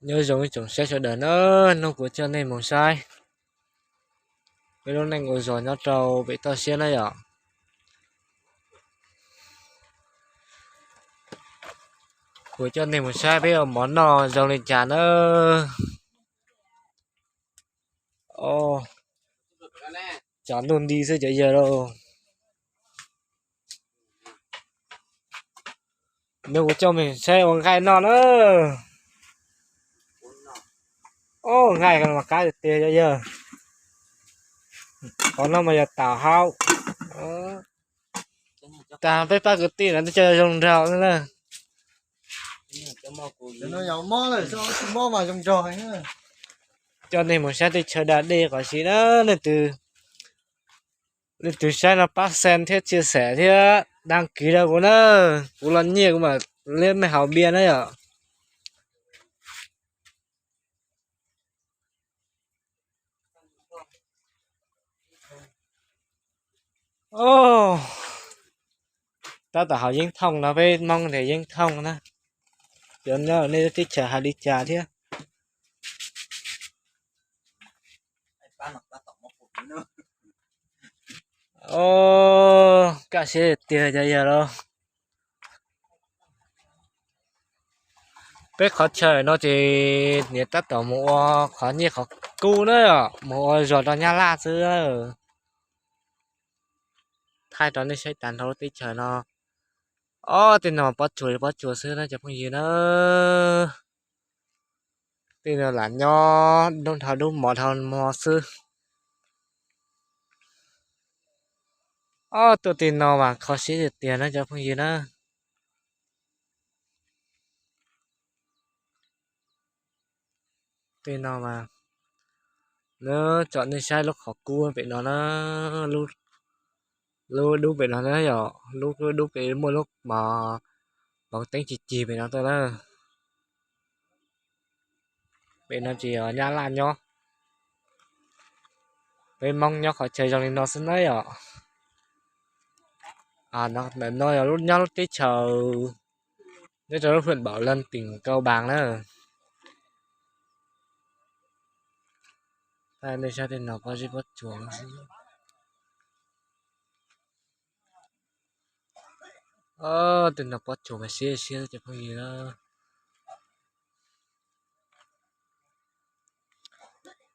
Nyob zoo ib tsoom saib sawv daws na, hnub kuv coj nej mus saib peb lub neej ua zog nyob rau pem toj siab na yom. Kuv coj nej mus saib peb ua mov noj zoo li cas na. Tsam ntuj nti xwb cov yawg lauj. Nyob kuv coj nej saib ua nqaij noj na. Nqaij mas qab tiag tiag cov yawg. Qhov no mas yog taum hau. Tas peb pab kwv tij no twb coj zoo nraug na. Coj nej mus saib teb chaws da dej qhov si na, leej twg saib no pab xees thiab tsia xem thiab đăng ký rau kuv na. Kuv los nyiaj kuv mam li mej haus npias na yom. Tab tom haus yeeb thooj no, peb Hmoob tias yeeb thooj na. Cov nyob nej lub teb chaws hais li cas thiab? Kaj siab tiag cov yawg lauj. Peb qhov chaw no ces niam tab tom mus ua qhov nyiaj qhov kub na, mus ua zog rau Nyab Laj xwb. Thaij rau nej saib tas nrho lub teb chaws no. Ob tej no pob tsuas li pob tsuas xwb na cov phooj ywg na. Tej no lam nyob dub dhau dub mov dhau mov xwb. Ob tuaj tej no mas kho siab tiag tiag na cov phooj ywg na. Tej no mas, lawv tsom nej saib lub qhov kub pem no na, lub dub pem no na yom, lub dub pem muaj lub mos, mos teeb cig cig pem no tuaj na. Pem no ces Nyab Laj nyob, peb Hmoob nyob qhov chaw zoo li no xwb na yom. Ntawm no yog nyob lub teb chaws, nyob rau lub huyện Bảo Lâm tỉnh Cao Bằng na. Nej saib tej no pob zeb pob tsuas xwb. Tej no pob tsuas mas siab siab cov phooj ywg na.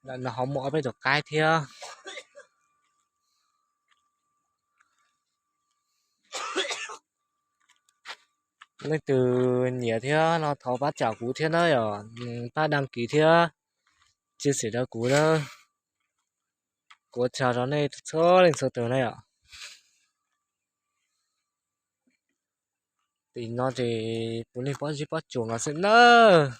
Ntawm no ho muaj ob peb tus qaib thiab. Leej twg nyiam thiab no thov pab cawm kuv thiab na yom, pab đăng ký thiab chia sẻ rau kuv na. Kuv ua tsaug rau nej txhua leej txhua tus na yom. Tim no ces puav leej pob zeb pob tsuas no xwb nawb.